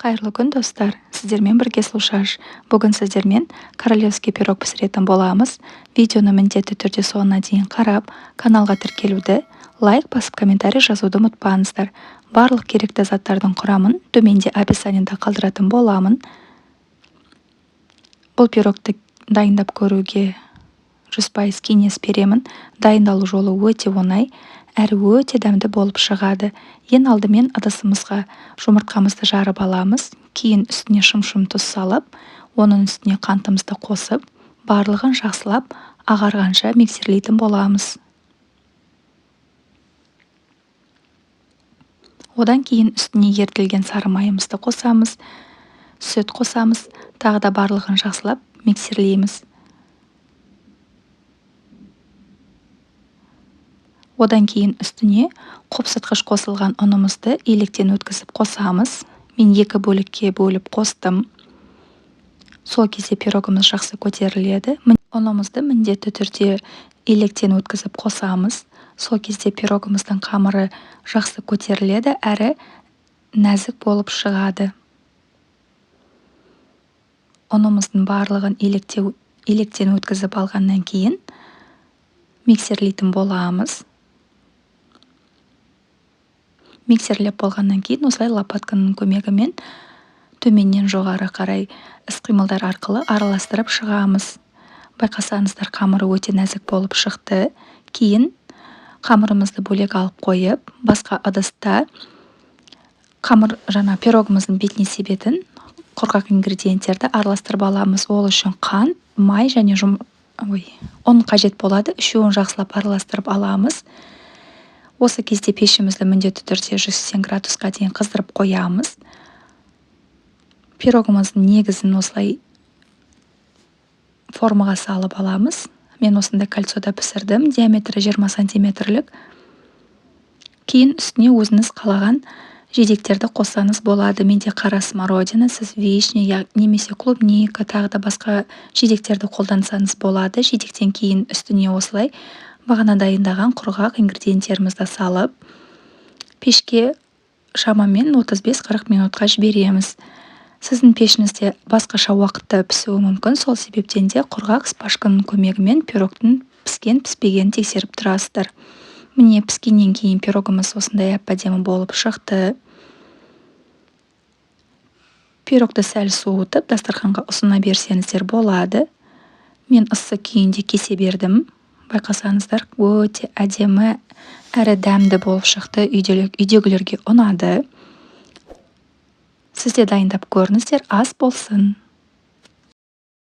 Қайырлы күн, достар! Сіздермен бірге Сұлушаш. Бүгін сіздермен королевский пирог пісіретін боламыз. Видеоны міндетті түрде соңына дейін қарап, каналға тіркелуді, лайк басып, комментарий жазуды ұмытпаңыздар. Барлық керекті заттардың құрамын төменде описаниеда қалдыратын боламын. Бұл пирогты дайындап көруге 100% кеңес беремін. Дайындалу жолы өте оңай, әрі өте дәмді болып шығады. Ең алдымен ыдысымызға жұмыртқамызды жарып аламыз. Кейін үстіне шым-шым тұз салып, оның үстіне қантымызды қосып, барлығын жақсылап ағарғанша миксерлейтін боламыз. Одан кейін үстіне ерітілген сары майымызды қосамыз, сүт қосамыз, тағы да барлығын жақсылап миксерлейміз. Одан кейін үстіне қопсытқыш қосылған ұнымызды електен өткізіп қосамыз. Мен екі бөлікке бөліп қостым. Сол кезде пирогымыз жақсы көтеріледі. Ұнымызды міндетті түрде електен өткізіп қосамыз. Сол кезде пирогымыздың қамыры жақсы көтеріледі, әрі нәзік болып шығады. Ұнымыздың барлығын електен өткізіп алғаннан кейін миксерлейтін боламыз. Миксерлеп болғаннан кейін осылай лопатканың көмегімен төменнен жоғары қарай іс-қимылдар арқылы араластырып шығамыз. Байқасаңыздар, қамыры өте нәзік болып шықты. Кейін қамырымызды бөлек алып қойып, басқа ыдыста қамыр жаңа пирогымыздың бетіне себетін құрғақ ингредиенттерді араластырып аламыз. Ол үшін қант, май және ұн қажет болады. Үшеуін жақсылап араластырып аламыз. Осы кезде пешімізді міндетті түрде 180 градусқа дейін қыздырып қоямыз. Пирогымыздың негізін осылай формаға салып аламыз. Мен осындай кольцода пісірдім, диаметрі 20 сантиметрлік. Кейін үстіне өзіңіз қалаған жидектерді қоссаңыз болады. Менде қара смородина, сіз вишня немесе клубника, тағы да басқа жидектерді қолдансаңыз болады. Жидектен кейін үстіне осылай бағана дайындаған құрғақ ингредиенттерімізді салып, пешке шамамен 35-40 минутқа жібереміз. Сіздің пешіңізде басқаша уақытта пісуі мүмкін, сол себептен де құрғақ шпажканың көмегімен пирогтың піскен-піспегенін тексеріп тұрасыздар. Міне, піскеннен кейін пирогымыз осындай әп-әдемі болып шықты. Пирогты сәл суытып, дастарханға ұсына берсеңіздер болады. Мен ыссы күйінде кесе бердім. Байқасаңыздар, өте әдемі әрі дәмді болып шықты, үйдегілерге ұнады. Сіз де дайындап көріңіздер, ас болсын.